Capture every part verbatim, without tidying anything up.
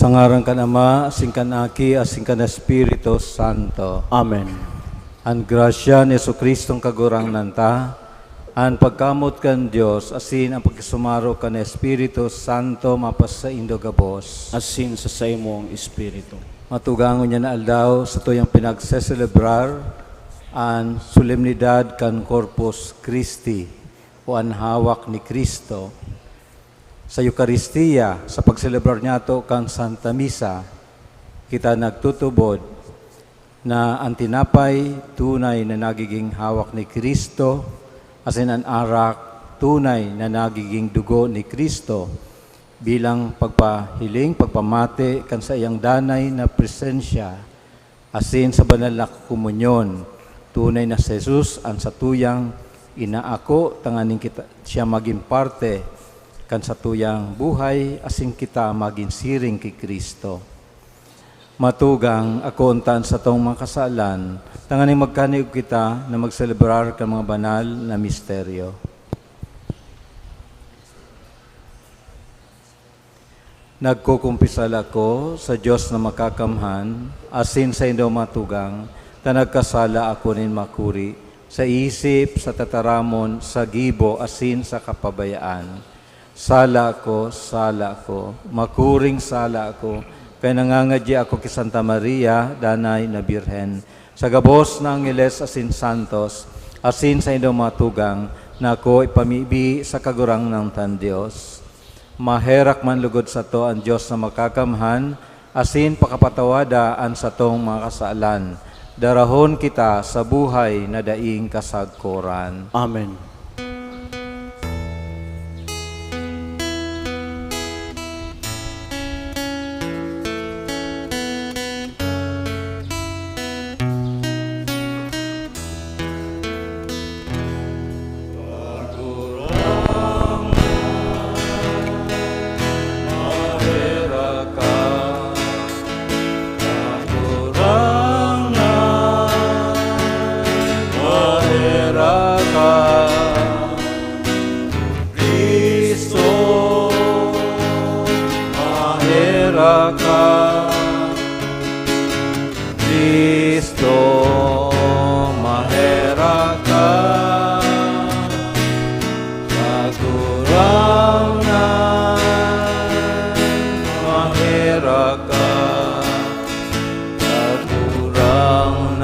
Sa ngaran kan Ama, asin kan Aki, asin kan Espiritu Santo. Amen. An grasya ni Jesu-Cristong Kagurangnan ta, an pagkamoot kan Dios, asin an pakisumaro kan Espiritu Santo mapasaindo gabos. Asin sa saimong espiritu. Matugang, ngunyan na aldaw, satuyang pinagseselebrar an solemnidad kan Corpus Christi o an hawak ni Cristo. Sa Eukaristia, sa pagselebrar niyato kan Santa Misa, kita nagtutubod na an tinapay tunay na nagiging hawak ni Cristo, asin an arak tunay na nagiging dugo ni Cristo, bilang pagpahiling, pagpamati kan saiyang danay na presensya, asin sa banal na komunyon. Tunay na si Jesus an satuyang inaako tanganing kita, siya magin parte kan satuyang buhay, asin kita magin siring ki Cristo. Matugang, akoon ta an satong mga kasalan, tanganing magkaniog kita na magselebrar kan mga banal na misteryo. Nagkukumpisal ako sa Dios na Makakamhan, asin saindo, matugang, ta nagkasala ako nin makuri, sa isip, sa tataramon, sa gibo, asin sa kapabayaan. Sala ako, sala ako, makuring sala ako, kaya nangangadya ako ki Santa Maria, Danay na Birhen, sa gabos na angheles asin santos, asin saindo, matugang, na ako ipamibi sa Kagurangnan tang Dios. Maherak man lugod sato an Dios na Makakamhan, asin pakapatawada an satong mga kasalan. Darahon kita sa buhay na daing kasagkoran. Amen. Cristo, maherak ka. Cristo, maherak ka. Kagurangnan, maherak ka. Kagurangnan,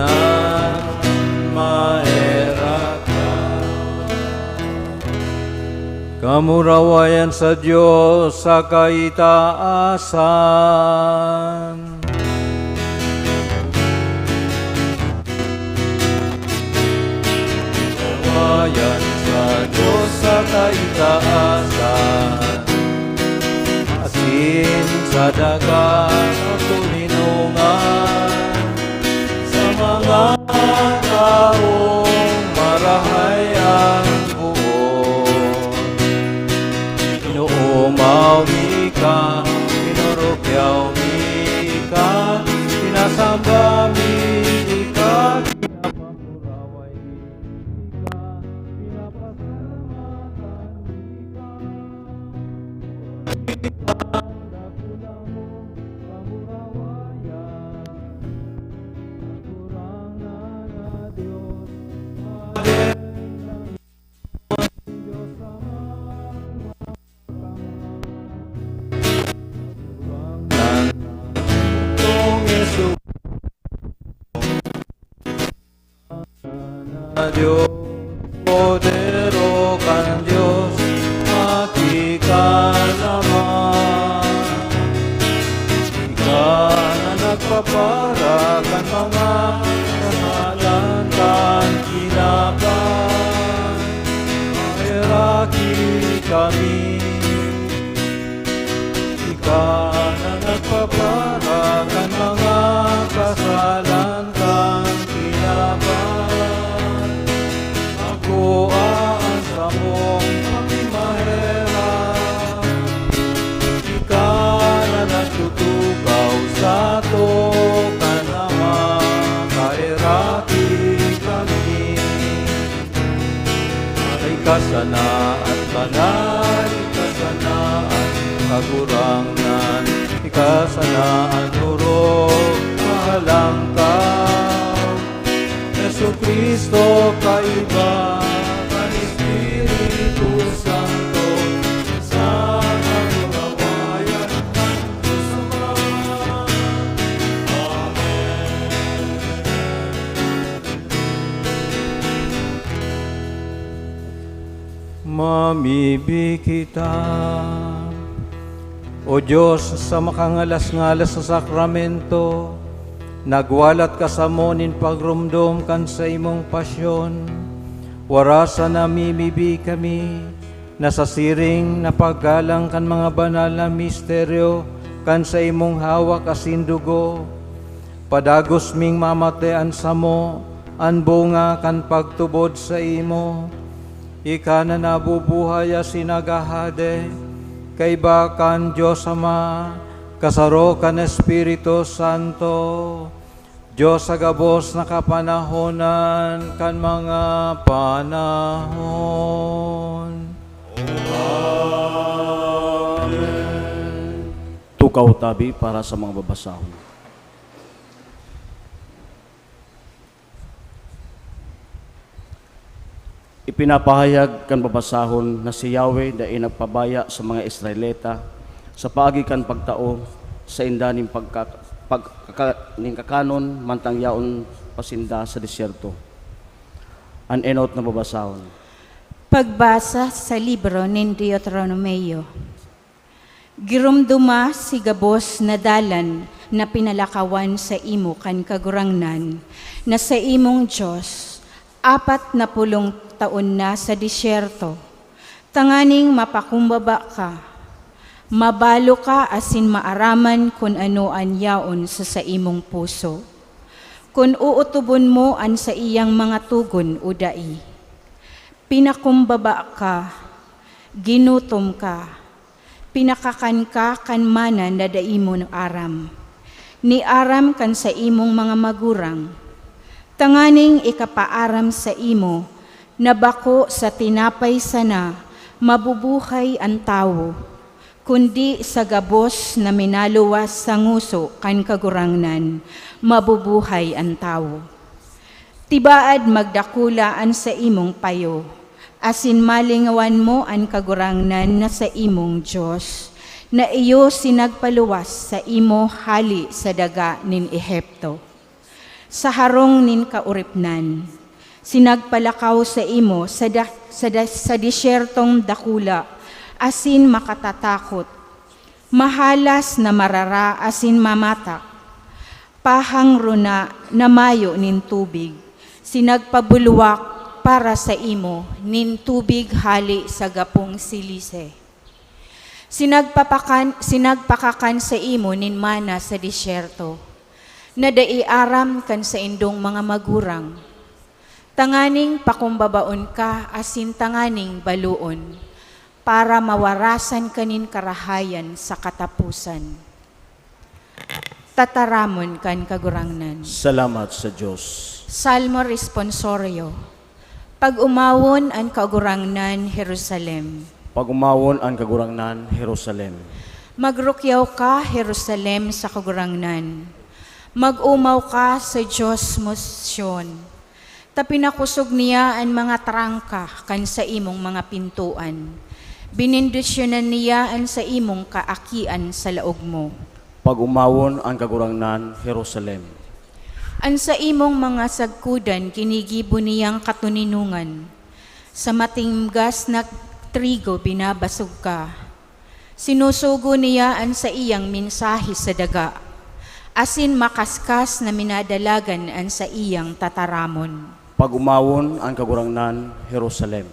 maherak ka. Kamurawayan sa Dios sa kaitaasan. Kamurawayan sa Dios sa kaitaasan. Asin sa daga na tulinongan sa mga taong marahay ang buot. Pinoomaw mi ka, pinurukyaw mi ka, pinasamba mi ka, pinapakuraway mi ka, pinapasalamatan mi ka. Dios, podero kan Dios, aki ka naman. Ika na nagpapara kan mga kasalan kan kinaban. Maheraki kami. Ika na nagpapara kan mga kasalan kan kinaban. Akoa an samong pakimaherak. Ika na nagtutukaw sato kan Ama, kaheraki kami. Ay ka sana an banal, ay ka sana an Kagurangnan, Kasanaan, orog, kahalangkaw, Jesu-Cristo, kaiba kan Espiritu Santo, sa kamurawayan kan Dios Ama. Amen. Mamibi kita. O Dios, sa makangalas-ngalas na sakramento, nagwalat ka samo nin pagromdom kan saimong pasyon. Warasan namimibi kami na sa siring na paggalang kan mga banal na misteryo kan saimong hawak asin dugo, padagos ming mamate an samo, an bunga kan pagtubod saimo. Ika na nabubuhay asin naghahade, kaiba kan Dios Ama, kasaro kan Espiritu Santo, Dios sa gabos na kapanahonan kan mga panahon. Amen. Tukaw tabi para sa mga babasahon. Ipinapahayag kan babasahon na si Yahweh dai nagpabaya sa mga Israelita sa paagi kan pagtao sainda nin pagka-, pagkaka-, nin kakanon mantang yaon pa sinda sa disyerto. An enot na babasahon. Pagbasa sa libro nin Deuteronomio. Giromdoma si gabos na dalan na pinalakawan saimo kan Kagurangnan na saimong Dios, apat na pulong taon na sa disyerto, tanganing mapakumbaba ka, mabalo ka asin maaraman kun ano an yaon sa saimong puso, kun ootobon mo an saiyang mga togon o dai. Pinakumbaba ka, ginutom ka, pinakakan ka kan mana na dai mo aram. Niaram kan saimong mga magurang, tanganing ikapaaram saimo na bako sa tinapay sana mabubuhay an tawo, kundi sa gabos na minaluwas sa ngoso kan Kagurangnan mabubuhay an tawo. Tibaad magdakula an saimong payo, asin malingawan mo an Kagurangnan na saimong Dios, na iyo sinagpaluwas saimo hale sa daga nin Ehipto, sa harong nin kaoripnan. Sinagpalakaw saimo sa da-, sa da-, sa disyertong dakula asin makatatakot, mahalas na marara asin mamatak, pahang runa na mayo nin tubig, sinagpabulwak para saimo nin tubig hale sa gapong silise. Sinagpapakan-, sinagpakakan saimo nin mana sa disyerto, na dai aram kan saindong mga magurang, tanganing pakumbabaon ka asin tanganing baloon, para mawarasan ka nin karahayan sa kataposan. Tataramon kan Kagurangnan. Salamat sa Dios. Salmo Responsorio. Pag-omawon an Kagurangnan, Jerusalem. Pag-omawon an Kagurangnan, Jerusalem. Magrukyaw ka, Jerusalem, sa Kagurangnan. Mag-omaw ka sa Dios mo, Sion. Ta pinakosog niya an mga trangka kan saimong mga pintoan. Benendisyonan niya an saimong kaakian sa laog mo. Pag-omawon an Kagurangnan, Jerusalem. An saimong mga sagkodan ginigibo niyang katoninongan. Sa matimgas na trigo binabasog ka. Sinusugo niya an saiyang mensahe sa daga, asin makaskas na minadalagan an saiyang tataramon. Pag-omawon an Kagurangnan, Jerusalem.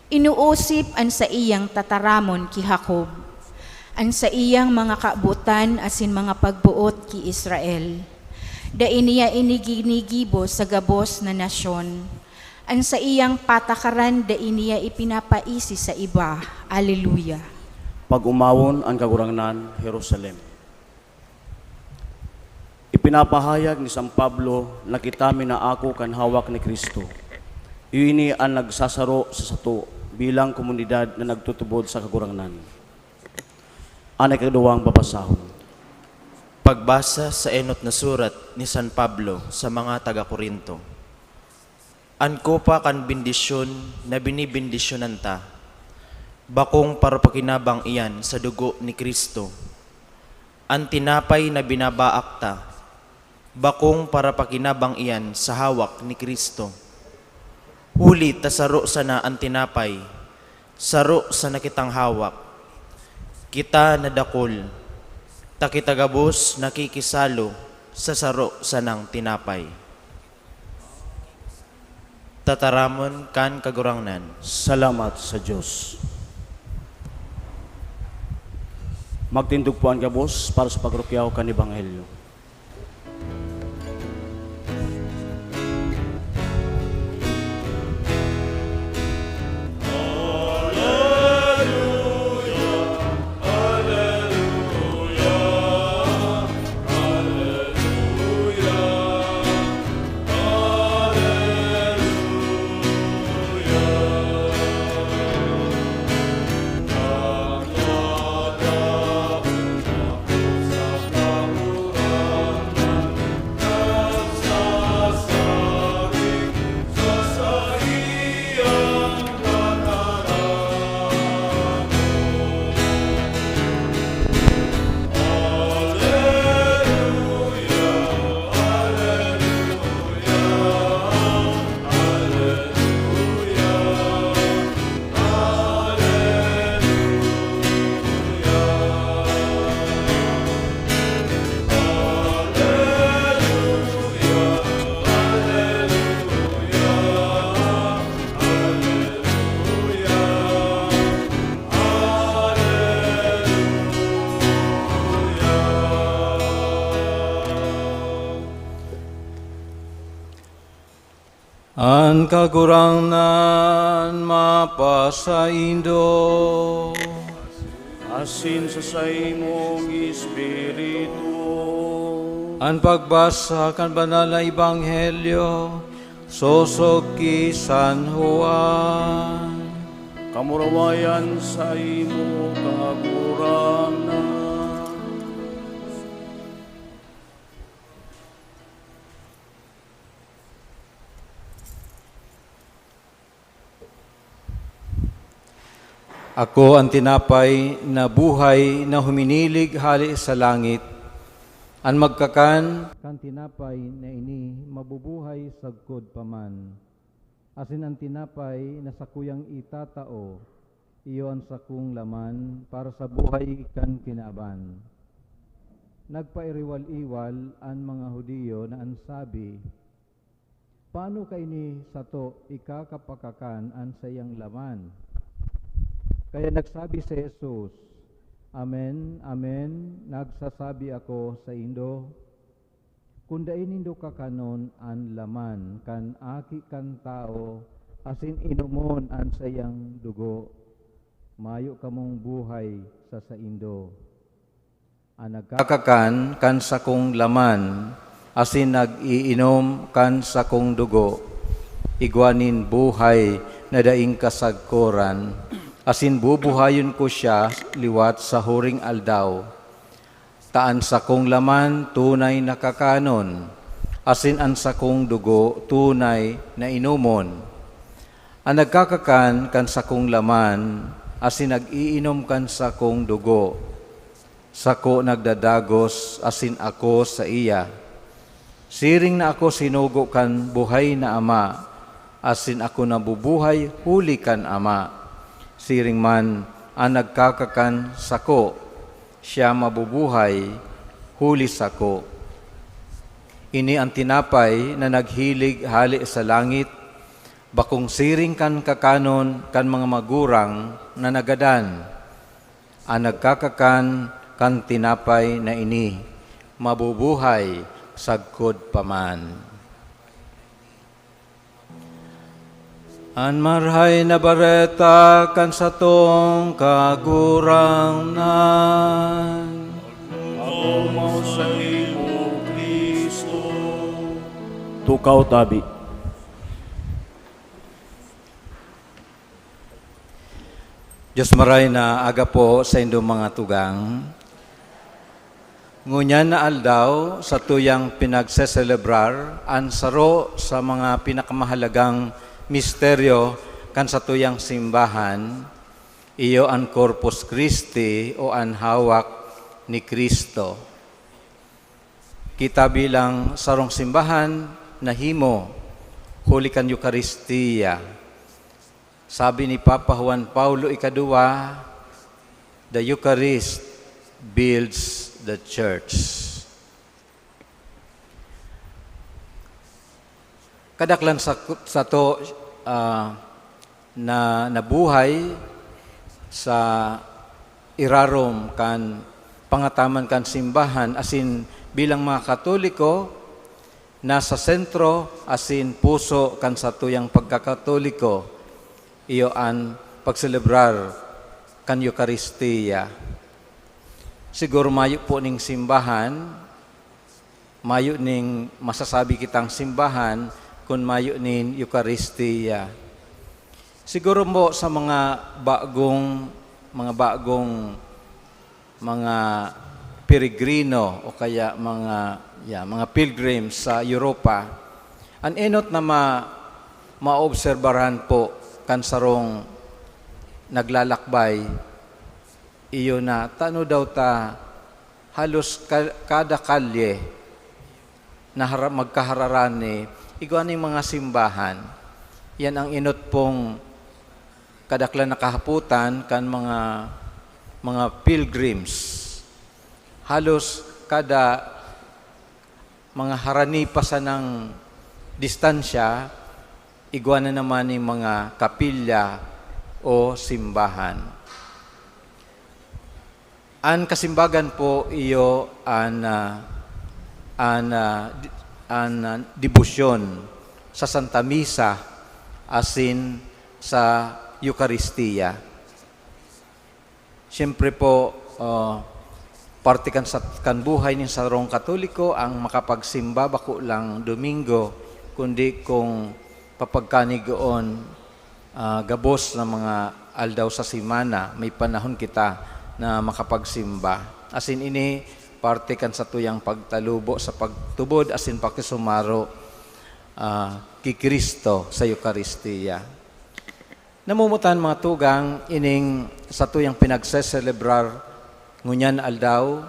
Inuusip an saiyang tataramon ki Jacob, an saiyang mga kabotan asin mga pagboot ki Israel. Dai niya ini ginigibo sa gabos na nasyon. An saiyang patakaran dai niya ipinapaisi sa iba. Aleluya! Pag-omawon an Kagurangnan, Jerusalem. Ipinapahayag ni San Pablo na kita minaako kan hawak ni Cristo. Iyo ini an nagsasaro sa sato bilang komunidad na nagtutubod sa Kagurangnan. An ikaduwang babasahon. Pagbasa sa enot na surat ni San Pablo sa mga taga Corinto. An kopa kan bendisyon na binibendisyonan ta, bakong parapakinabang iyan sa dugo ni Cristo. An tinapay na binabaak ta, bakong parapakinabang iyan sa hawak ni Cristo. Huli ta saro sana an tinapay, saro sana kitang hawak. Kita na dakul, ta kita gabos nakikisalo sa saro sanang tinapay. Tataramon kan Kagurangnan. Salamat sa Dios. Magtindog po an gabos para sa pagrukyaw kan Ebanghelyo. An Kagurangnan mapasaindo. Asin sa saimong espiritu. An pagbasa kan Banal na Ebanghelyo sosog ki San Juan. Kamurawayan saimo, Kagurangnan. Ako an tinapay na buhay na huminilig hale sa langit. An magkakan kan tinapay na ini mabubuhay sagkod pa man. Asin an tinapay na sakuyang itatao, iyo an sakong laman para sa buhay kan kinaban. Nagpairiwal-iwal an mga Judio na an sabi, "Paano kaini sato ikakapakakan an saiyang laman?" Kaya nagsabi si Jesus, "Amen, amen, nagsasabi ako saindo, kun dai nindo kakanon an laman kan Aki kan Tawo asin inomon an saiyang dugo, mayo kamong buhay sa saindo." An nagkakakan kan sakong laman asin nag-iinom kan sakong dugo, igwa nin buhay na daing kasagkoran, asin bubuhayon ko siya liwat sa huring aldaw. Ta an sakong laman tunay na kakanon, asin an sakong dugo tunay na inomon. An nagkakakan kan sakong laman asin nag-iinom kan sakong dugo, sako nagdadagos asin ako saiya. Siring na ako sinugo kan buhay na Ama, asin ako nabubuhay huli kan Ama. Siring man an nagkakakan sako, siya mabubuhay huli sako. Ini an tinapay na naghilig hale sa langit, bakong siring kan kakanon kan mga magurang na nagadan. An nagkakakan kan tinapay na ini, mabubuhay sagkod pa man. An Marahay na Bareta kan satong Kagurangnan. Ako mo sa imo, Kristo. Tukaw tabi. Dios maray na aga po sa indong mga tugang. Ngunyan na aldaw, satuyang pinagseselebrar an saro sa mga pinakamahalagang misteryo kan satuyang simbahan, iyo an Corpus Christi o an hawak ni Cristo. Kita bilang sarong simbahan nahimo huli kan Eukaristia. Sabi ni Papa Juan Paulo Ikaduwa, "The Eucharist builds the Church." Kadaklan sa, sato, ah, na nabuhay sa irarom kan pangataman kan simbahan, asin bilang mga Katoliko, nasa sentro asin puso kan satuyang pagkakatoliko, iyo an pagselebrar kan Eukaristia. Siguro mayo po ning simbahan, mayo ning masasabi kitang simbahan kun mayo nin Eukaristia. Siguro mo sa mga bagong, mga bagong, mga peregrino o kaya mga, yeah, mga pilgrims sa Europa, an enot na ma-, maobserbaran po kan sarong naglalakbay, iyo na, tano daw ta halos ka-, kada kalye na hara-, magkahararani, igwa ning mga simbahan. Yan ang enot pong kadaklan na kahapotan kan mga, mga pilgrims. Halos kada mga harani pa sanang distansya, igwa na naman ning mga kapilya o simbahan. An kasimbagan po iyo an, ah, an, ah, di-, an, ah, debosyon sa Santa Misa asin sa Eukaristia. Siyempre po, ah, parte kan sat-, kan buhay nin sarong Katoliko ang makapagsimba bako lang Domingo, kundi kung papagkanigoon, ah, gabos na mga aldaw sa semana, may panahon kita na makapagsimba. Asin ini, parte kan satuyang pagtalubo sa pagtubod asin pakisumaro, ah, ki Cristo sa Eukaristia. Namumutan, mga tugang, ining satuyang pinagseselebrar ngunyan aldaw,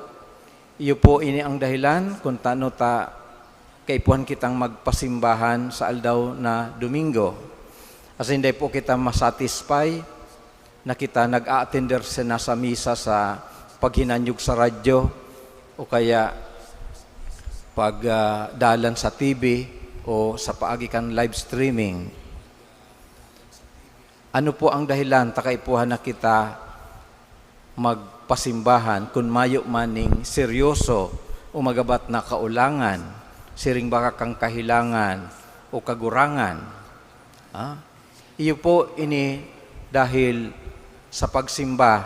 iyo po ini ang dahilan kun tano ta kaipuhan kitang magpasimbahan sa aldaw na Domingo. Asin dai po kita masatisfy na kita nag-aatender sana sa misa sa paghinanyog sa radyo o kaya pag, ah, dalan sa T V o sa paagi kan live streaming. Ano po ang dahilan ta kaipuhan na kita magpasimbahan kun mayo man ning seryoso o magabat na kaulangan, siring baka kan kahelangan o kagurangan? Ah, iyo po ini dahil sa pagsimba,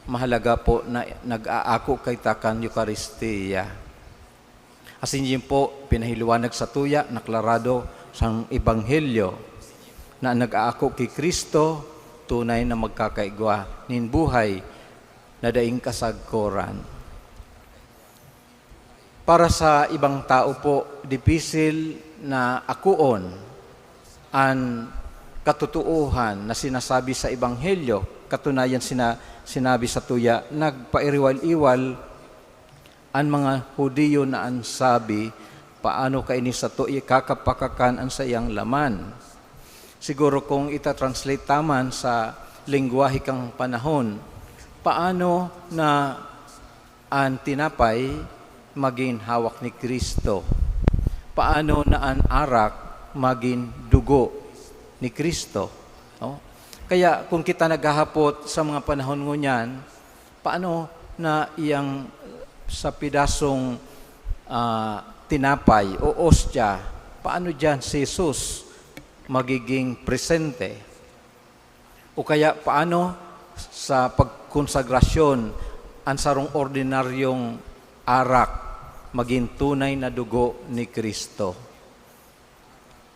mahalaga po na nag-aako kita kan Eukaristia. Asin yun po, pinahiliwanag satuya, naklarado sang Ebanghelyo, na an nag-aako ki Cristo, tunay na magkakaigwa nin buhay na daing kasagkoran. Para sa ibang tao po, dipisil na akoon an katotoohan na sinasabi sa Ebanghelyo. Katunayan, sina-, sinabi satuya, nagpairiwal-iwal an mga Judio na an sabi, "Paano kaini sato ikakapakakan an saiyang laman?" Siguro kung ita-translate ta man sa lengwahe kan panahon, paano na an tinapay magin hawak ni Cristo? Paano na an arak magin dugo ni Cristo? No? Kaya kung kita naghahapot sa mga panahon ngunyan, paano na iyang sa pidasong, ah, tinapay o ostya, paano diyan si Jesus magiging presente? O kaya paano sa pagkonsagrasyon an sarong ordinaryong arak magin tunay na dugo ni Cristo?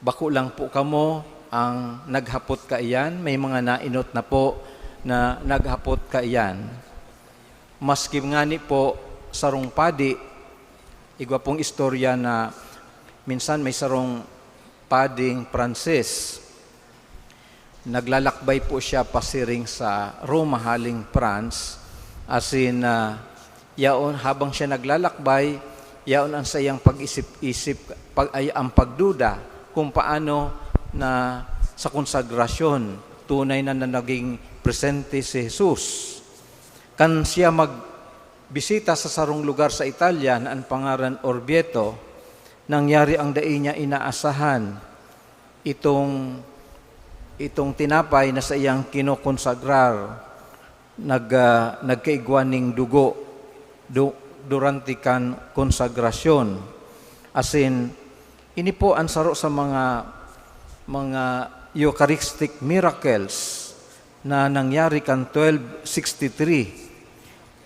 Bako lang po kamo ang naghapot kaiyan, may mga naenot na po na naghapot kaiyan. Maski ngani po sarong padi, igwa pong istorya na minsan may sarong pading Pranses. Naglalakbay po siya pasiring sa Roma haling France. Asin, ah, yaon, habang siya naglalakbay, yaon ang saiyang pag-isip-isip, pag-, ay, ang pagduda kung paano na sa konsagrasyon tunay na, na naging presente si Jesus. Kan siya magbisita sa sarong lugar sa Italia na an pangaran Orvieto, nangyari ang dai niya inaasahan. Itong, itong tinapay na saiyang kinokonsagrar, nag-, ah, nagkaigwa ning dugo du-, durante kan konsagrasyon. Asin, ini po ang saro sa mga, mga Eucharistic miracles na nangyari kan twelve sixty-three.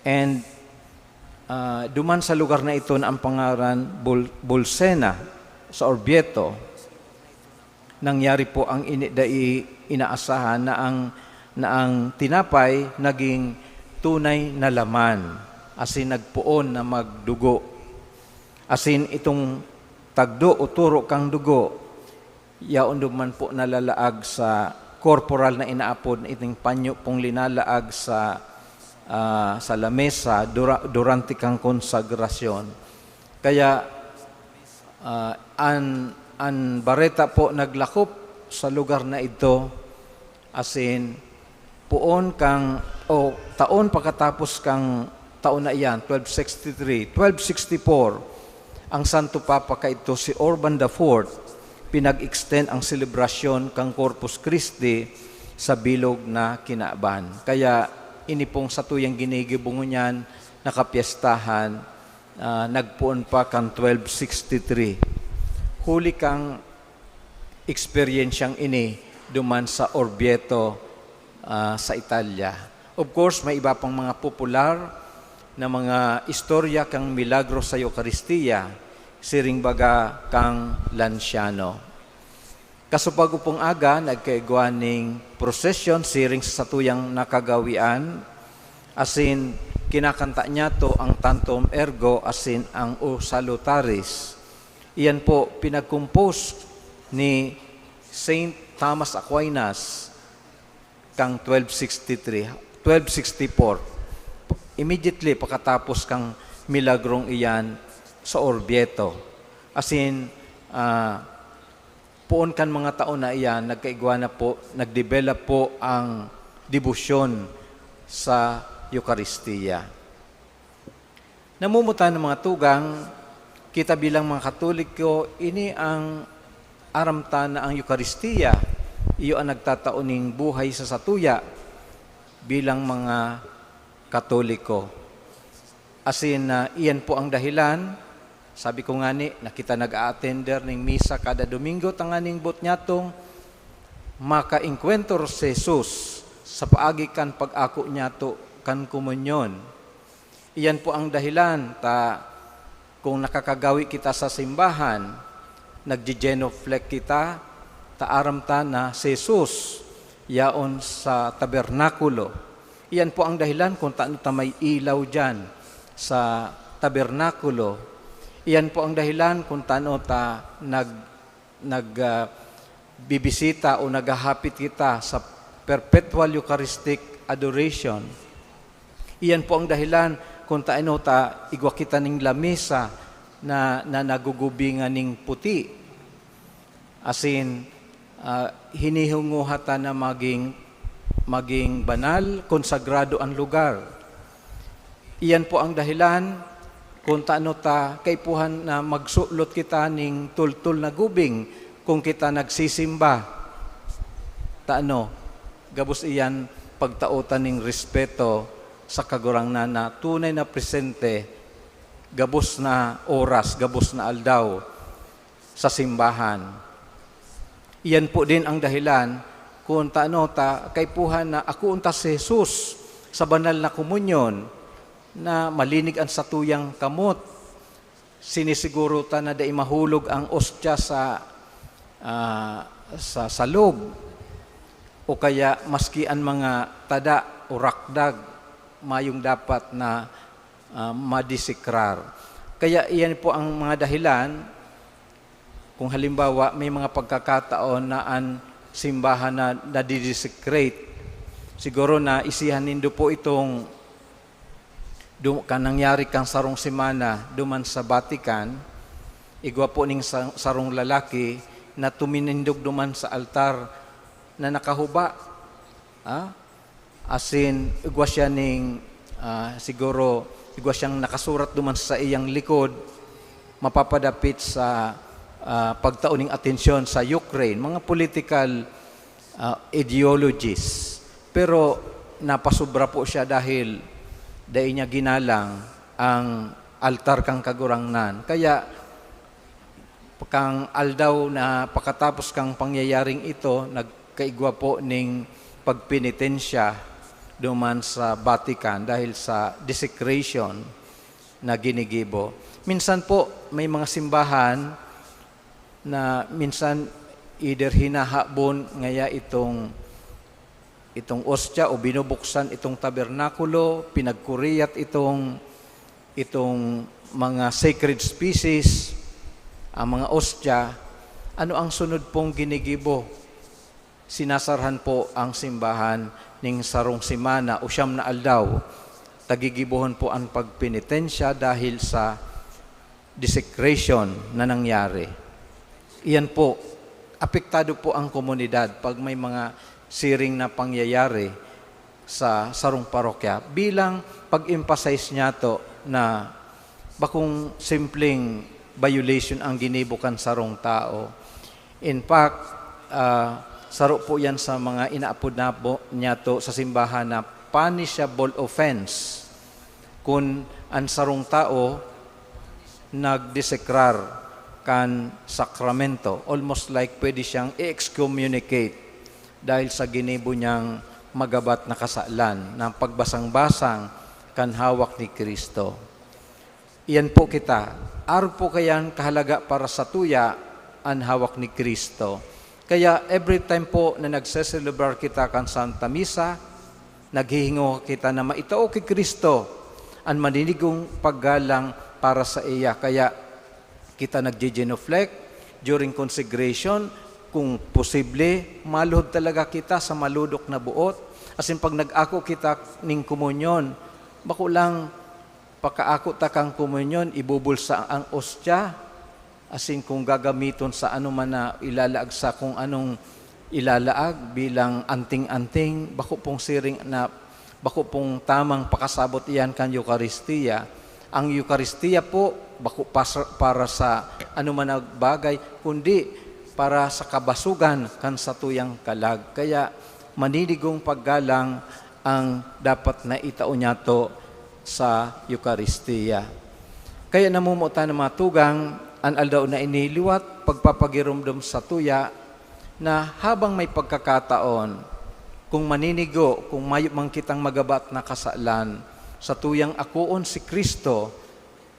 And, ah, duman sa lugar na ito na ang pangaran Bul-, Bolsena, sa Orvieto, nangyari po ang ini-, dai inaasahan na ang, na ang tinapay naging tunay na laman, asin nagpoon na magdugo. Asin itong tagdo o turo kang dugo, yaon duman po nalalaag sa korporal na inaapod na iting panyo pong linalaag sa, ah, sa lamesa dura-, durante kang konsagrasyon. Kaya, ah, an, an bareta po naglakop sa lugar na idto, asin poon kang, o taon pakatapos kang taon na iyan, twelve sixty-three, twelve sixty-four, ang Santo Papa kaidto, si Urban the Fourth, pinag-extend ang selebrasyon kan Corpus Christi sa bilog na kinaban. Kaya ini pong satuyang ginigibo ngunyan na kapyestahan, ah, nagpoon pa kan twelve sixty-three. Huli kan eksperyensyang ini duman sa Orvieto, ah, sa Italia. Of course, may iba pang mga popular na mga istorya kan milagro sa Eukaristia, siring baga kan Lanciano. Kasupag upong aga, nagkaigwa ning prosesyon siring sa satuyang nakagawian, asin kinakanta niyato ang Tantum Ergo asin ang O Salutaris. Iyan po pinag-compose ni Saint Thomas Aquinas kan twelve sixty-three, twelve sixty-four, immediately pakatapos kan milagrong iyan sa Orvieto. Asin, ah, poon kan mga taon na iyan, nagkaigwa na po, nag-develop po ang debosyon sa Eukaristia. Namumutan ng mga tugang, kita bilang mga Katoliko, ini ang aram ta na ang Eukaristia, iyo ang nagtatao ning buhay sa satuya bilang mga Katoliko. Asin, ah, iyan po ang dahilan, sabi ko ngani, na kita nag-a-attender ning misa kada Domingo, tanganing boot nyatong makaengkwentro si Jesus sa paagi kan pag-ako nyato kan komunyon. Iyan po ang dahilan ta kung nakakagawi kita sa simbahan, nagje-genuflect kita, ta aram ta na si Jesus yaon sa tabernakulo. Iyan po ang dahilan kung tano ta may ilaw diyan sa tabernakulo. Iyan po ang dahilan kung tano ta nag-, nag-, ah, bibisita o naghahapit kita sa perpetual Eucharistic adoration. Iyan po ang dahilan kung taano ta igwa kita ning lamesa na, na nagugubingan ning puti. Asin, ah, hinihunguha ta na maging, maging banal, konsagrado an lugar. Iyan po ang dahilan kung tano ta kaipuhan na magsulot kita ning tultol na gubing kung kita nagsisimba. Tano, gabos iyan pagtaotan ning respeto sa Kagurangnan na tunay na presente, gabos na oras, gabos na aldaw sa simbahan. Iyan po din ang dahilan kung tano ta kaipuhan na akoon ta si Jesus sa banal na komunyon na malinig an satuyang kamot. Sinisiguro ta na dai mahulog ang ostya sa, ah, sa salog, o kaya maski an mga tada o rakdag, mayong dapat na ah, madesekrar. Kaya iyan po ang mga dahilan kung halimbawa may mga pagkakataon na an simbahan na nade-desecrate. Siguro naisihan nindo po itong du-, kan nangyari kan sarong semana duman sa Vatican, igwa po ning sa-, sarong lalaki na tuminindog duman sa altar na nakahuba. Ah, asin igwa siya ning, ah, siguro igwa siyang nakasurat duman sa iyang likod, mapapadapit sa, ah, pagtao ning atensyon sa Ukraine, mga political, ah, ideologies. Pero napasobra po siya dahil dai niya ginalang ang altar kan Kagurangnan. Kaya kan aldaw na pakatapos kan pangyayaring ito, nagkaigwa po ning pagpenitensya duman sa Vatican dahil sa desecration na ginigibo. Minsan po, may mga simbahan na minsan either hinahabon ngaya itong, itong ostya o binubuksan itong tabernakulo, pinagkuriyat itong, itong mga sacred species, ang mga ostya. Ano ang sunod pong ginigibo? Sinasarhan po ang simbahan ning sarong semana o siyam na aldaw. Tagigibohon po ang pagpenitensya dahil sa desecration na nangyari. Iyan po, apektado po ang komunidad pag may mga siring na pangyayari sa sarong parokya. Bilang pag-emphasize niyato na bakong simpleng violation ang ginibo kan sarong tao. In fact, ah, saro po yan sa mga inaapod na po niyato sa simbahan na punishable offense kun an sarong tao nagdesekrar kan sakramento. Almost like pwede siyang i-excommunicate dahil sa ginibo niyang magabat na kasalan na pagbasang-basang kan hawak ni Cristo. Iyan po kita. Arog po kayan kahalaga para satuya an hawak ni Cristo. Kaya every time po na nagse-celebrar kita kan Santa Misa, naghihingowa kita na maitao ki Cristo an maninigong paggalang para saiya. Kaya kita nagje-genuflect during consecration, kung posible, maluhod talaga kita sa malodok na boot. Asin pag nag-ako kita ning komunyon, bako lang pakaako ta kan komunyon, ibubulsa ang ostya, asin kung gagamiton sa anoman na ilalaag sa kung anong ilalaag bilang anting-anting, bako pong siring na, bako pong tamang pakasabot iyan kan Eukaristia. Ang Eukaristia po, bako pas-, para sa anoman na bagay, kundi para sa kabasogan kan satuyang kalag. Kaya maninigong paggalang ang dapat na itao niyato sa Eukaristia. Kaya namomotan na mga tugang, an aldaw na ini liwat pagpapagiromdom satuya na habang may pagkakataon, kung maninigo, kung mayo man kitang magabat na kasalan, satuyang akoon si Cristo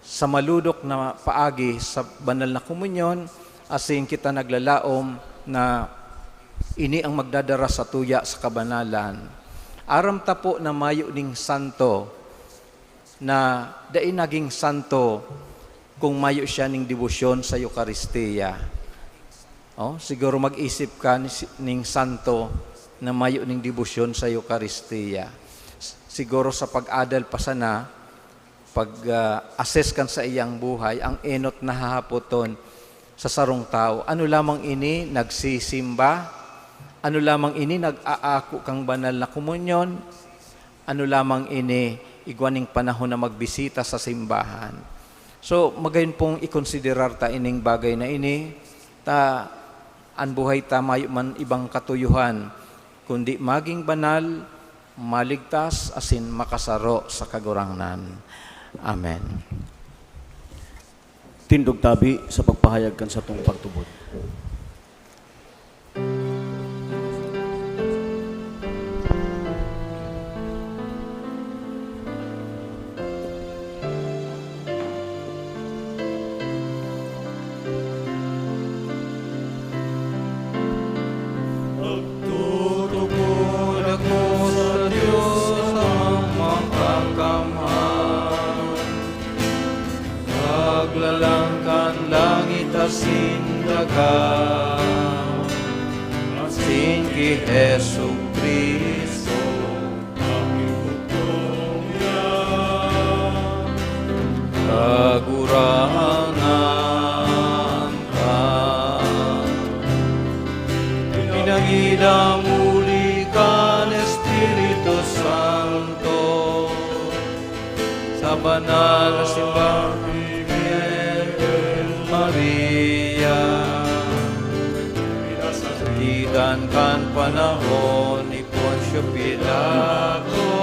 sa malodok na paagi sa banal na komunyon, asin kita naglalaom na ini ang magdadara satuya sa kabanalan. Aram ta po na mayo ning santo na dai naging santo kung mayo siya ning debosyon sa Eukaristia. Oh, siguro mag-isip ka ni si-, ning santo na mayo ning debosyon sa Eukaristia. S-, siguro sa pag-adal pa sana, pag, ah, assess kan saiyang buhay, ang enot na hahapoton sa sarong tawo, "Ano lamang ini nagsisimba? Ano lamang ini nag-aako kan banal na komunyon? Ano lamang ini igwa ning panahon na magbisita sa simbahan?" So, magayon pong ikonsiderar ta ining bagay na ini, ta an buhay ta mayo man ibang katuyohan, kundi maging banal, maligtas, asin makasaro sa Kagurangnan. Amen. Tindog tabi sa pagpahayag kan satong pagtubod. Nagtutubod ako sa Dios na makakamhan. asin ki Jesu-Cristo, Kagurangnan ka. Pinangidam huli kan Espiritu Santo sa banal na simbahang Birhen Maria, pinasakitan kan panahon ni Poncio Pilato,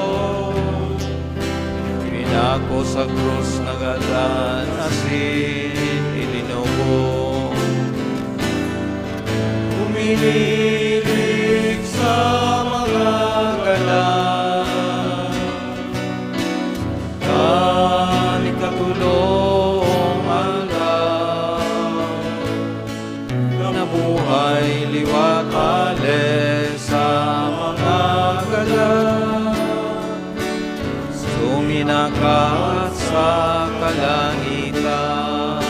pinako sa krus, nagadan asin ilinubong. Uminilig sa mga gadan kan ikatulong aldaw, nabuhay liwat hale sa mga gadan, suminakat sa kalangitan.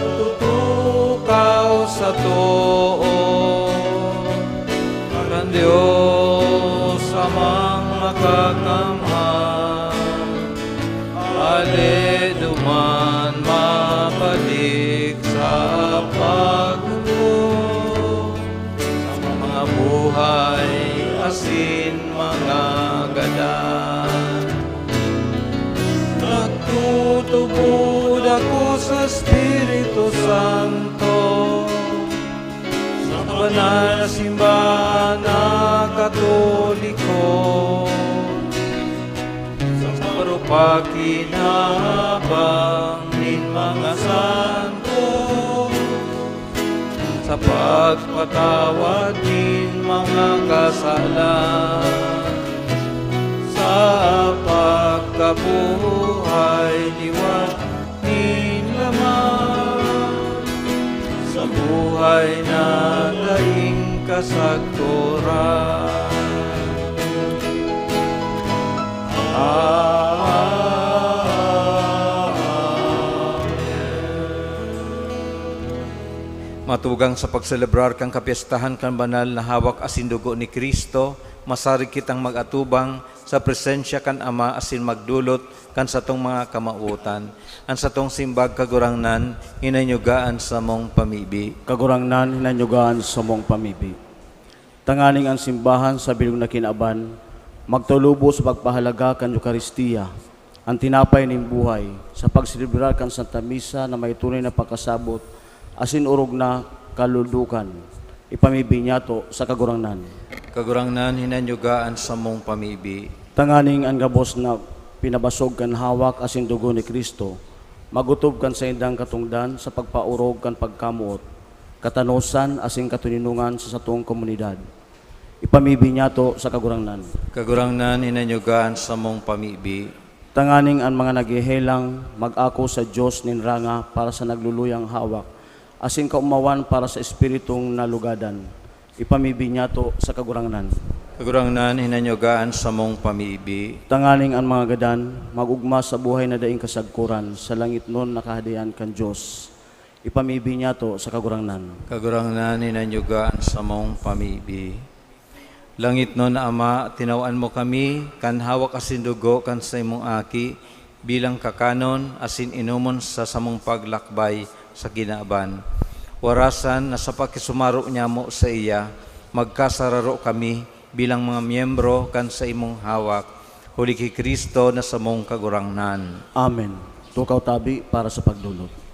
Nagtutukaw sa too kan Dios Amang Makakamhan, hale duman mabalik sa paghukom sa mga buhay asin mga gadan. Nagtutubod ako sa Espiritu Santo, sa banal na simbahan na Katoliko, sa pagpakinabang nin mga santo, sa pagpatawad nin mga kasalan, sa pagkabuhay liwat nin laman, sa buhay na daing kasagkoran. Amen. Matugang sa pagselebrar kan kapyestahan kan banal na hawak asin dugo ni Cristo, masarig kitang mag-atubang sa presensya kan Ama asin magdolot kan satong mga kamawotan. An satong simbag, Kagurangnan, hinanyuga an samong pamibi. Kagurangnan, hinanyuga an samong pamibi. Tanganing an simbahan sa bilog na kinaban magtulubo sa pagpahalaga kan Eukaristia, an tinapay nin buhay, sa pagselebrar kan Santa Misa na may tunay na pakasabot asin orog na kaludukan. Ipamibi niyato sa Kagurangnan. Kagurangnan, hinanyuga an samong pamibi. Tanganing an gabos na pinabasog kan hawak asin dugo ni Cristo magotob kan saindang katongdan sa pagpaorog kan pagkamoot, katanosan asin katoninongan sa satong komunidad. Ipamibi niyato sa Kagurangnan. Kagurangnan, hinanyuga an samong pamibi. Tanganing an mga naghehelang mag-ako sa Dios nin ranga para sa nagluluyang hawak, asin kaomawan para sa espiritong nalugadan. Ipamibi niyato sa Kagurangnan. Kagurangnan, hinanyuga an samong pamibi. Tanganing an mga gadan mag-ogma sa buhay na daing kasagkoran sa langitnon na Kahadean kan Dios. Ipamibi niyato sa Kagurangnan. Kagurangnan, hinanyuga an samong pamibi. Langitnon na Ama, tinawan mo kami kan hawak asin dugo kan saimong Aki bilang kakanon asin inomon sa samong paglakbay sa kinaban. Warasan na sa pakisumaro nyamo saiya, magkasararo kami bilang mga miyembro kan saimong hawak, huli ki Cristo na samong Kagurangnan. Amen. Tukaw tabi para sa pagdolot.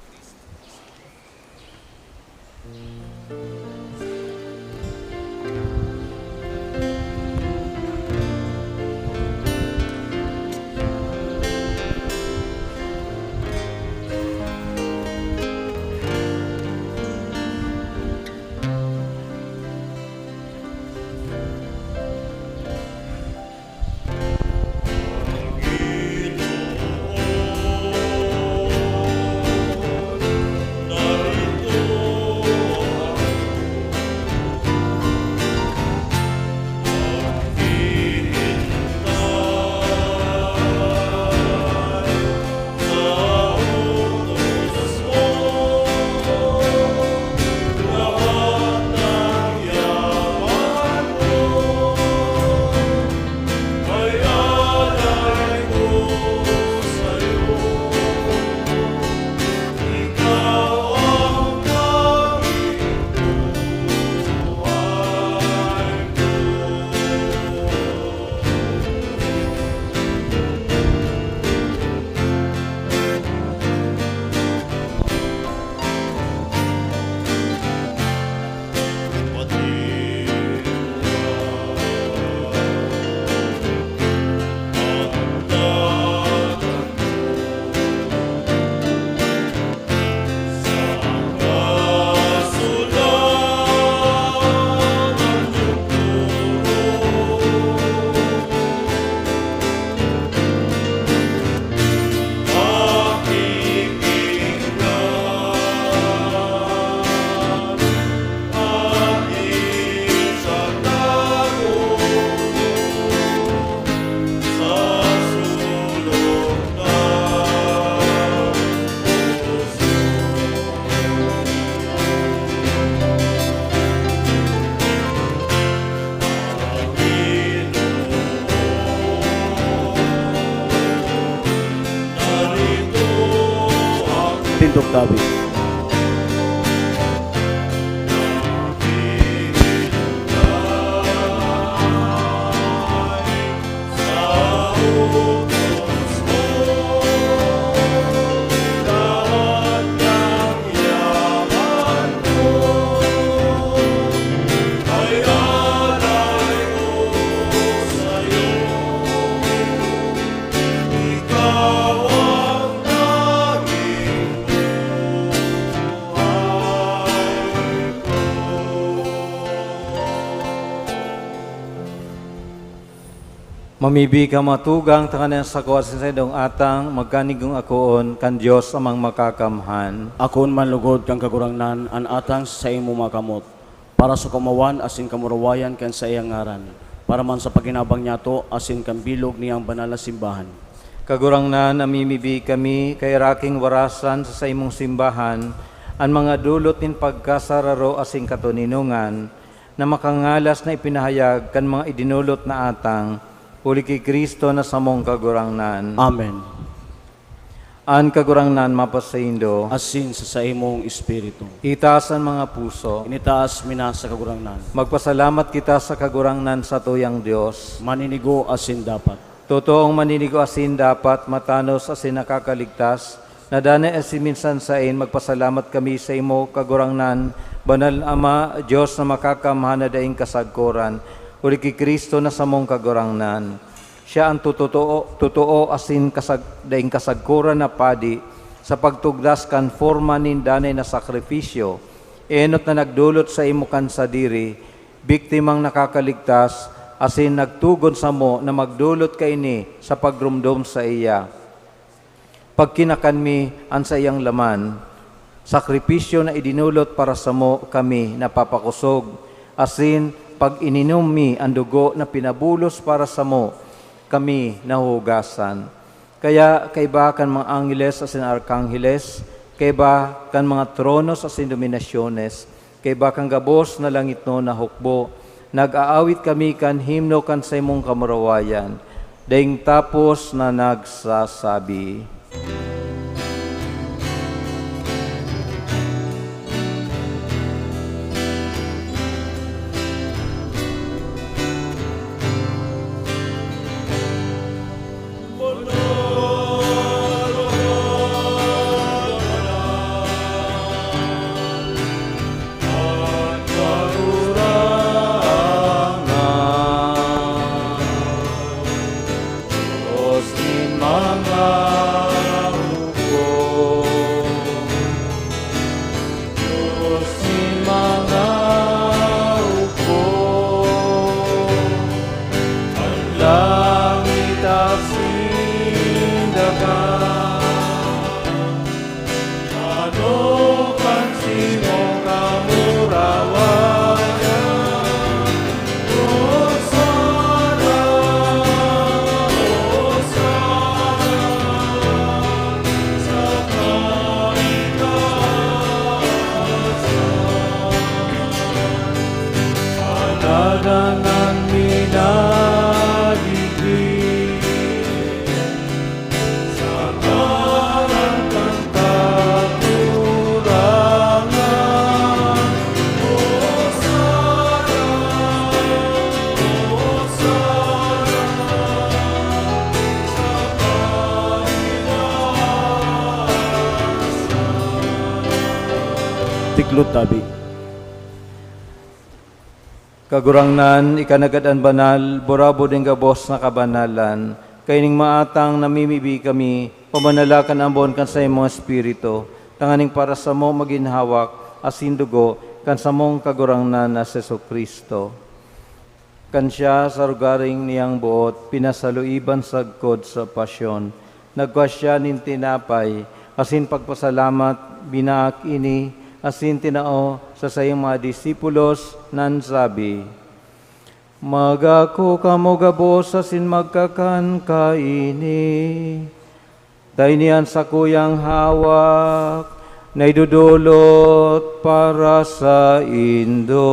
Tugtabi. Mamibi ka matugang tanganing an sako asin saindong atang magkanigong akoon kan Dios Amang Makakamhan. Akoon man lugod kan Kagurangnan an atang sa saimong mga kamot, para sa kaomawan asin kamurawayan kan saiyang ngaran, para man sa paginabang niyato asin kan bilog niyang banal na simbahan. Kagurangnan, namimibi kami, kaheraki nin warasan sa saimong simbahan, an mga dolot nin pagkasararo asin katoninongan, na makangalas na ipinahayag kan mga idinolot na atang, huli ki Cristo na samong Kagurangnan. Amen. An Kagurangnan mapasaindo. Asin sa saimong espiritu. Itaas an mga puso. Initaas mi na sa Kagurangnan. Magpasalamat kita sa Kagurangnan satuyang Dios. Maninigo asin dapat. Totoong maninigo asin dapat, matanos asin nakakaligtas, na danay asin minsan saen magpasalamat kami saimo, Kagurangnan, Banal na Ama, Dios na makakamhan na daing kasagkoran, huli ki Cristo na samong Kagurangnan. Siya an totoo, totoo asin kasag-, daing kasagkoran na padi sa pagtugdas kan forma nin danay na sakripisyo, enot na nagdolot saimo kan sadiri, biktimang nakakaligtas, asin nagtugon samo na magdolot kaini sa pagromdom saiya. Pagkinakan mi an saiyang laman, sakripisyo na idinolot para samo, kami napapakosog, asin pag ininom mi an dugo na pinabulos para samo, kami nahuhugasan. Kaya kaiba kan mga angheles asin arkangheles, kaiba kan mga tronos asin dominasyones, kaiba kan gabos na langitnon na hukbo, nag-aawit kami kan himno kan saimong kamurawayan, daing tapos na nagsasabi, Dios nin mga hukbo, an langit asin daga, ano kan simong kamurawayan, Hosana, Hosana, sa kaitaasan. Alagad an minadigdi sa ngaran kan Kagurangnan, Hosana, Hosana sa kaitaasan. Tiklod tabi. Kagurangnan, ika nanggad an banal, burabod nin gabos na kabanalan. Kaining maatang namimibi kami, pabanala kan ambon kan saimong Espiritu, tanganing para samo magin hawak asin dugo kan samong Kagurangnan na si Jesu-Cristo. Kan siya sa rogaring niyang boot pinasaluiban sagkod sa pasyon, nagkua siya nin tinapay, asin pagpasalamat, binaak ini, asin tinao sa saiyang mga disipulos, nan sabi, "Magako kamo gabos asin magkakan kaini, ta ini an sakuyang hawak na idodolot para saindo."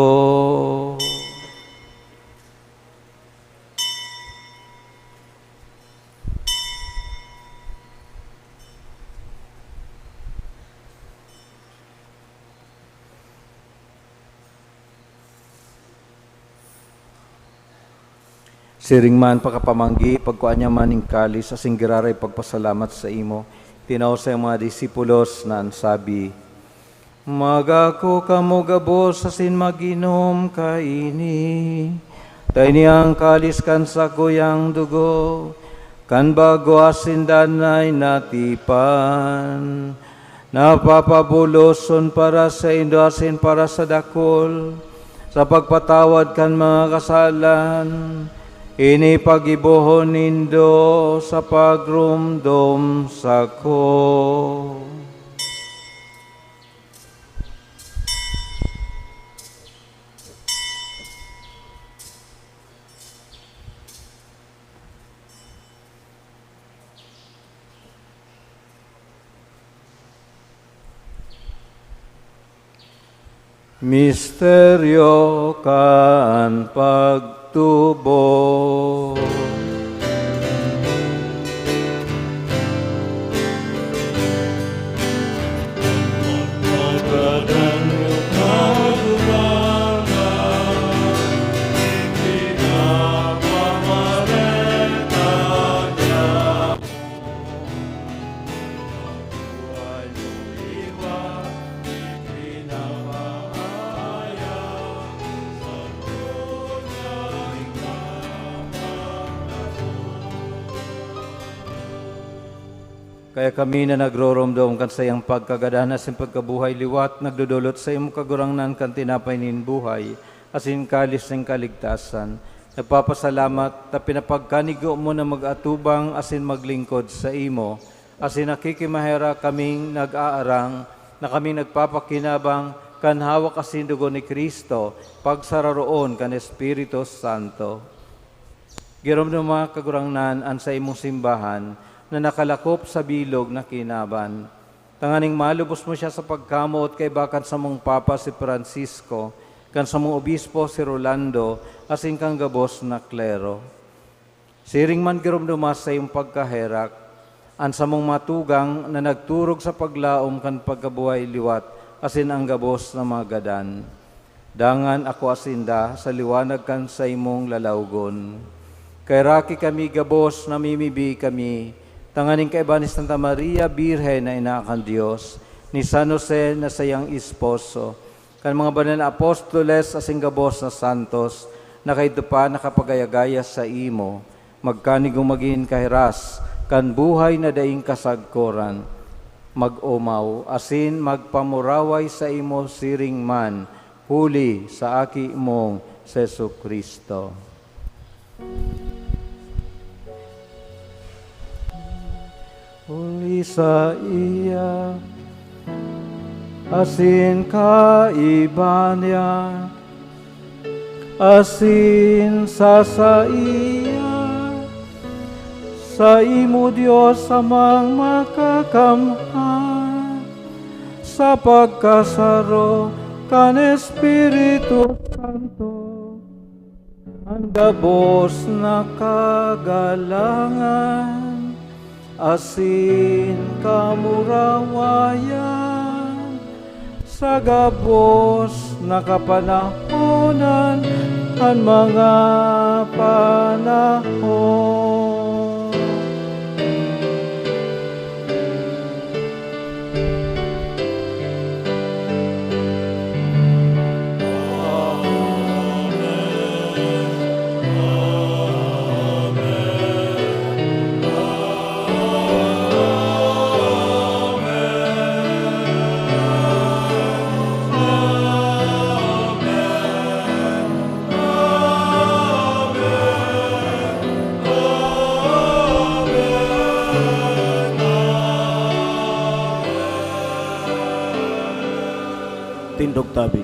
Siring man, pakapamanggi, pagkua niya man nin kalis asin giraray pagpasalamat saimo, tinao sa iyang mga disipulos na an sabi, "Magako kamo gabos asin mag-inom kaini. Ta ini an kalis kan sakuyang dugo, kan bago asin danay na tipan, na papabuloson para saindo asin para sa dakul, sa pagpatawad kan mga kasalan. Ini paggibohon nindo sa pagromdom sako." Misteryo kan pagtubod. Kaya kami na nagroromdom kan saiyang pagkagadan asin pagkabuhay liwat, nagdodolot saimo, Kagurangnan, kan tinapay nin buhay asin kalis nin kaligtasan. Nagpapasalamat ta pinapagkanigo mo na mag-atubang asin maglingkod saimo, asin nakikimaherak kaming nag-aarang na kaming nagpapakinabang kan hawak asin dugo ni Cristo, pagsararoon kan Espiritu Santo. Giromdoma, Kagurangnan, an saimong simbahan na nakalakop sa bilog na kinaban, tanganing malubos mo siya sa pagkamoot kaiba kan samong Papa si Francisco, kan samong Obispo si Rolando, asin kan gabos na klero. Siring man giromdoma sa saimong pagkaherak an samong mga tugang na nagturog sa paglaom kan pagkabuhay liwat asin an gabos na mga gadan. Dangan akua sinda sa liwanag kan saimong lalawgon. Kaheraki kami gabos, namimibi kami, tanganing kaiba ni Santa Maria Birhen na ina kan Dios, ni San Jose na saiyang esposo, kan mga banal na apostoles asin gabos na santos na kaidto pa nakapagaya-gaya saimo, magkanigong magin kahiras kan buhay na daing kasagkoran, mag-omaw asin magpamuraway saimo siring man huli sa Aki mong si Jesu-Cristo. Huli saiya, asin kaiba niya, asin sa saiya, saimo, Dios Amang Makakamhan, sa pagkasaro kan Espiritu Santo, an gabos na kagalangan asin kamurawayan sa gabos na kapanahonan kan mga panahon. Tindog tabi.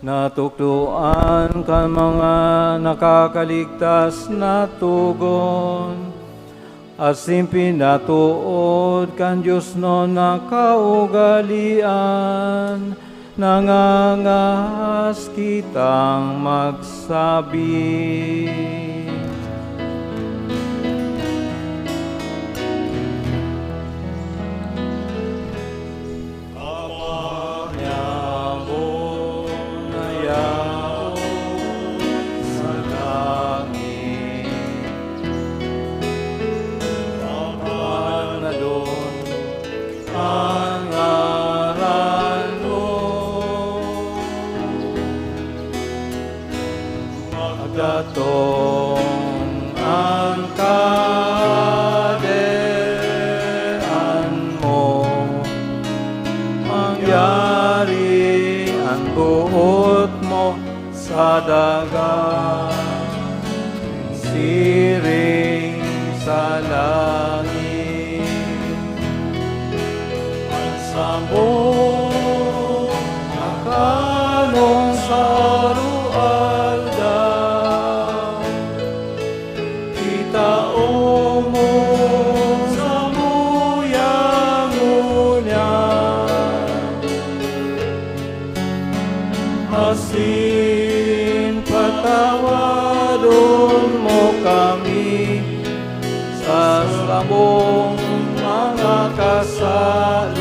Natukdoan kan mga nakakaligtas na togon, asin pinatood kan diosnon na kaugalean, nangangahas kitang magsabi. Apo niya mo na yaon Yari an boot mo sa daga, siring sa langit. An samong akalon sa aldaw, itao mo samuyang ngunyan, asin patawadon mo kami sa samong mga kasalan,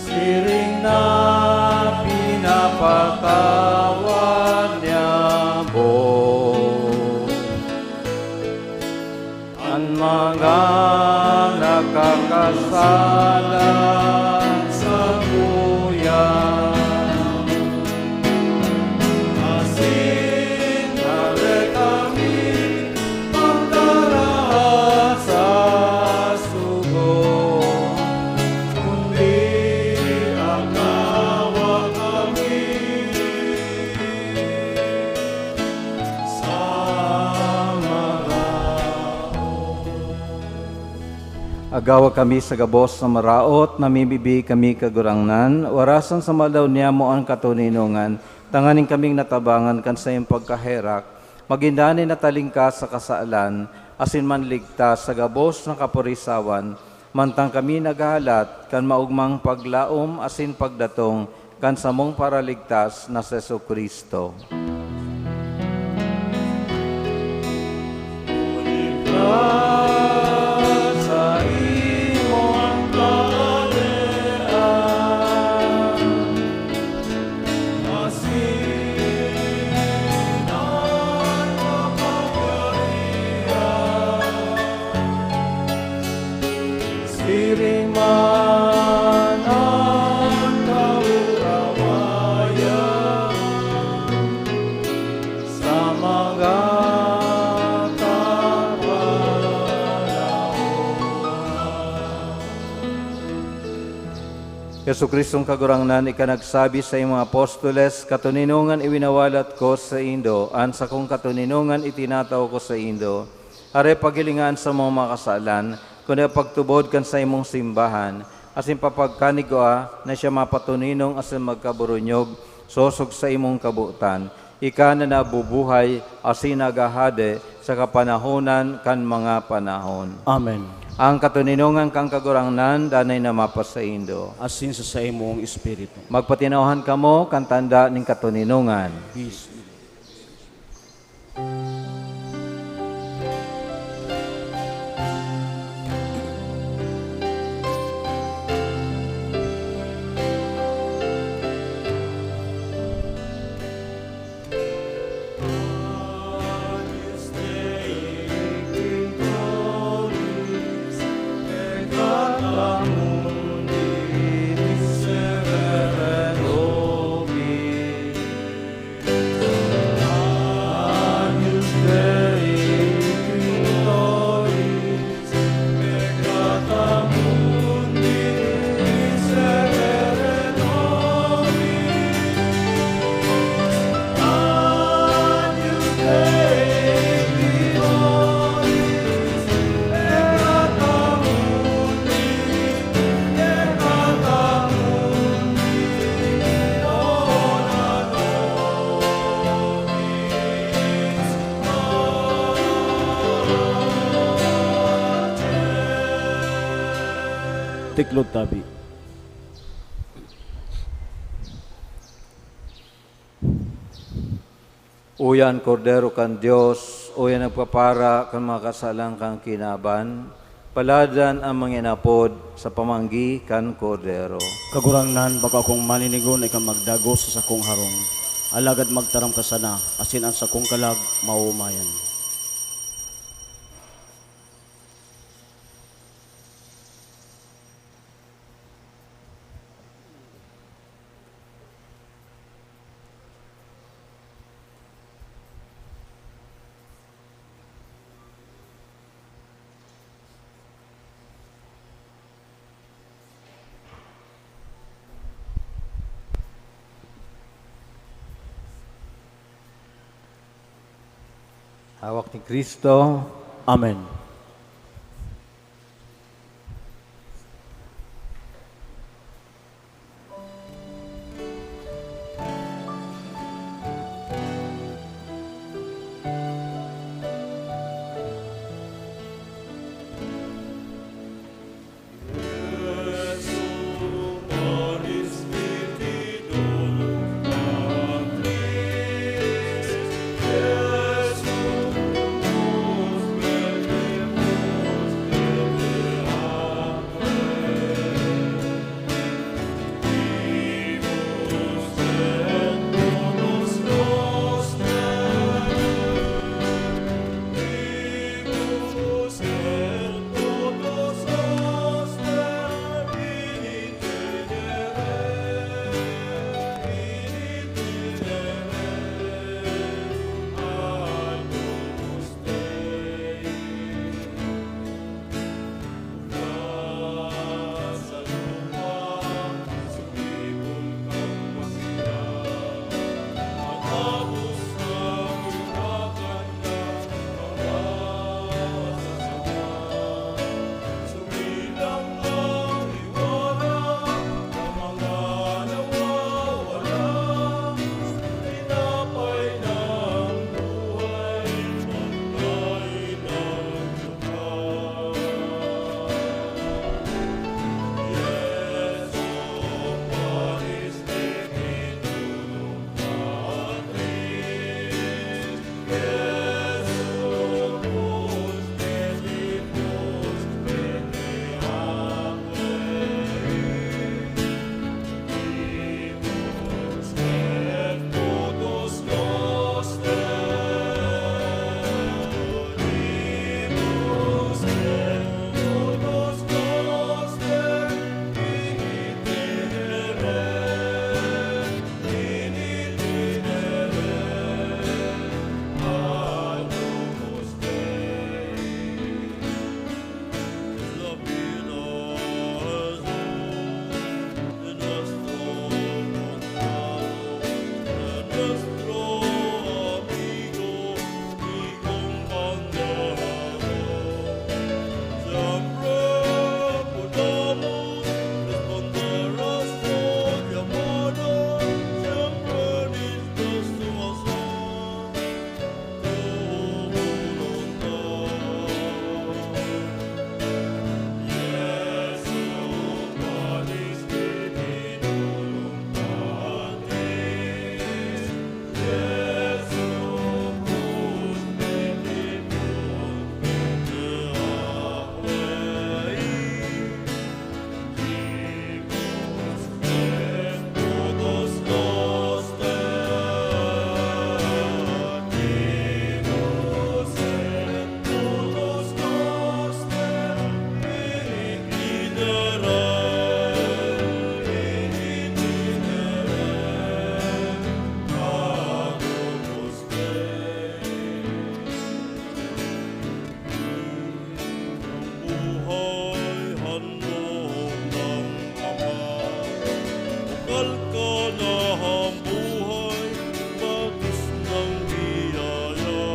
siring na pinapatawad niamo an mga nakakasala sakuya. Asin dai kami pagdarahat sa sugo, kundi agawa kami sa maraot. Agawa kami sa gabos na maraot, namimibi kami, Kagurangnan, warasan sa maldaw niyamo an katoninongan, tanganing kaming natabangan kan saiyang pagkaherak, magin danay natalingkas sa kasalan, asin manligtas sa gabos na kapurisawan, mantang kami naghahalat kan maogmang paglaom asin pagdatong kan samong Paraligtas na si Jesu-Cristo. Huli ka sa imong kahadean, asin an kapangyarihan, siring man an kaurawayan sa mga kapanahonan. Jesu-Cristong Kagurangnan, ika nagsabi sa imong apostoles, "Katoninongan iwinawalat ko saindo, an sakong katoninongan itinatao ko saindo." Are, paghilinga an samong mga kasalan, kundi pagtubod kan saimong simbahan, asin papagkanigwa na siya mapatoninong asin magkaburunyog sosog sa imong kabotan. Ika na nabubuhay asin naghahade sa kapanahonan kan mga panahon. Amen. An katoninongan kan Kagurangnan danay na mapasaindo. Asin sa saimong espiritu. Magpatinawhan kamo kan tanda nin katoninongan. Peace. Tiklod tabi. Uya an Kordero kan Dios, uya an nagpapara kan mga kasalan kan kinaban. Paladan an mga inapod sa pamanggi kan Kordero. Kagurangnan, bako akong maninigo na ika magdagos sa sakong harong, alagad magtaram ka sana, asin an sakong kalag maoomayan. Hawak ni Kristo. Amen. Buhay handog kan Ama, bukal ka na an buhay, batis nang biyaya.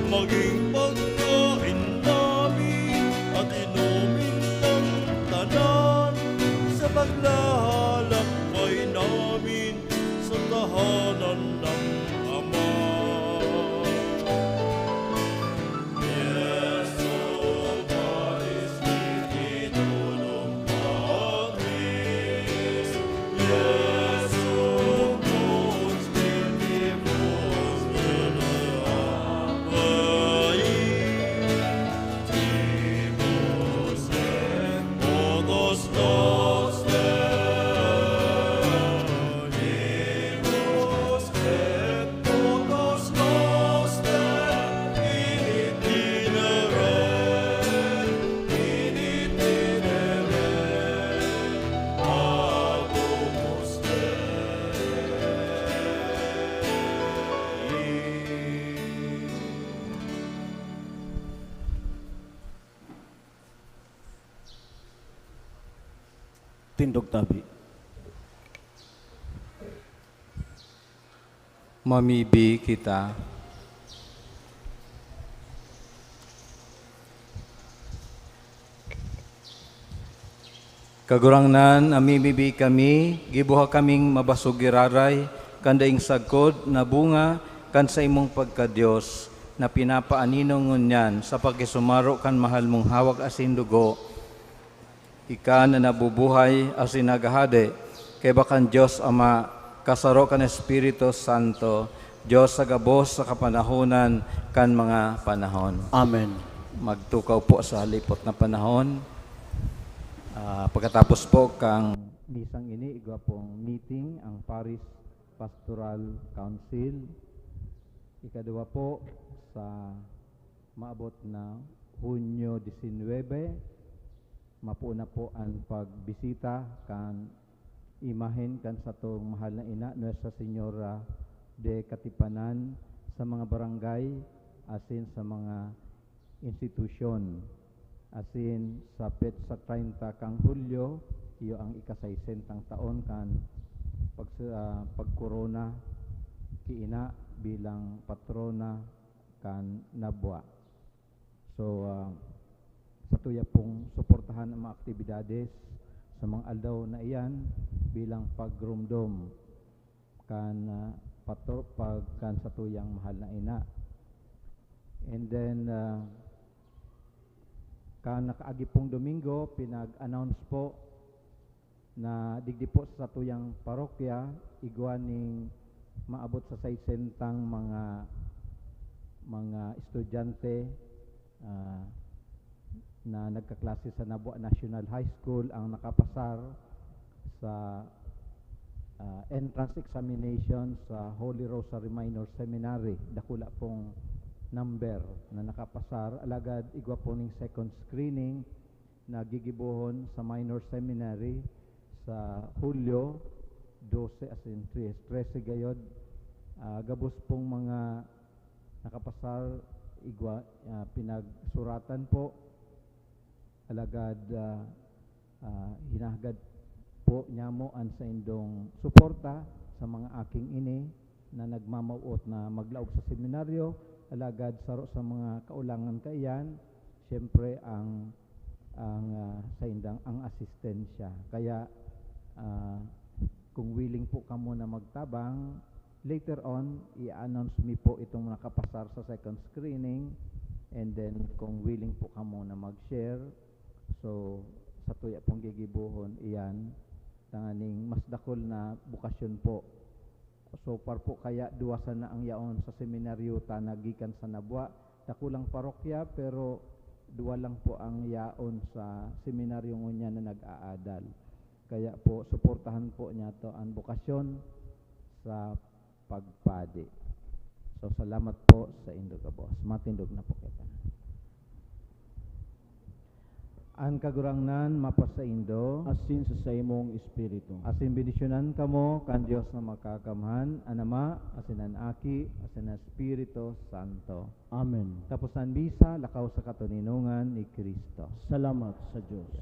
Magin pagkain nami at inomin kan tanan, sa paglahalakbay namin sa tahanan nin Ama. Tindog tabi. Mamibi kita. Kagurangnan, namimibi kami, gibuha kaming mabasog giraray kan daing sagkod na bunga kan saimong pagka-Dios, na pinapaaninong ngunyan sa pakisumaro kan mahal mong hawak asin dugo. Ika na nabubuhay asin naghahade kaiba kan Dios Ama, kasaro kan Espiritu Santo, Dios sa gabos sa kapanahonan kan mga panahon. Amen. Magtukaw po sa halipot na panahon. Ah, pagkatapos po kang misang ini, igwa pong meeting ang Parish Pastoral Council. Ikadwa po sa maabot na Hunyo disinwebe, mapoon na po an pagbisita kan imahen kan satong mahal na ina, Nuestra Señora de Katipanan, sa mga barangay asin sa mga institusyon. Asin sa petsa treinta kan Hulyo, iyo ang ika-saysentang taon kan pagsa-, ah, pagkorona ki ina bilang patrona kan Nabua. So, ah, satuya pong suportahan ang mga aktibidades sa mga aldaw na iyan bilang pagromdom kan, ah, patro-, pag-, kan satuyang mahal na ina. And then, ah, kan nakaagi pong Domingo, pinag-announce po na digdi po sa satuyang parokya, igwa ning maabot sa saysentang mga, mga estudyante, ah, na nagkaklase sa Nabua National High School ang nakapasar sa, ah, entrance examination sa Holy Rosary Minor Seminary. Dakula pong number na nakapasar, alagad igwa po ning second screening na gigibohon sa Minor Seminary sa Hulyo dose, asin tre-, trese gayod. Ah, gabos pong mga nakapasar, igwa, ah, pinagsuratan po. Alagad, ah, ah, hinahagad po nyamo an saindong suporta sa mga aking ini na nagmamawot na maglaog sa seminaryo, alagad saro sa mga kaulangan kaiyan, siyempre, ang, ang, ah, saindang, ang asistensya. Kaya, ah, kung willing po kamo na magtabang, later on, i-announce mi po itong nakapasar sa second screening, and then kung willing po kamo na mag-share, so, satuya pong gigibohon iyan, tanganing mas dakul na bukasyon po. So far po, kaya duwa sana ang yaon sa seminaryo ta na gikan sa Nabua. Dakulang parokya, pero duwa lang po ang yaon sa seminaryo ngunyan na nag-aadal. Kaya po, suportahan po niyato an bokasyon sa pagpadi. So, salamat po saindo gabos. Matindog na po kita. An Kagurangnan mapasaindo. Asin sa saimong espiritu. Asin bendisyonan kamo kan Dios na Makakamhan, an Ama, asin an Aki, asin an Espiritu Santo. Amen. Tapos an misa, lakaw sa katoninongan ni Cristo. Salamat sa Dios.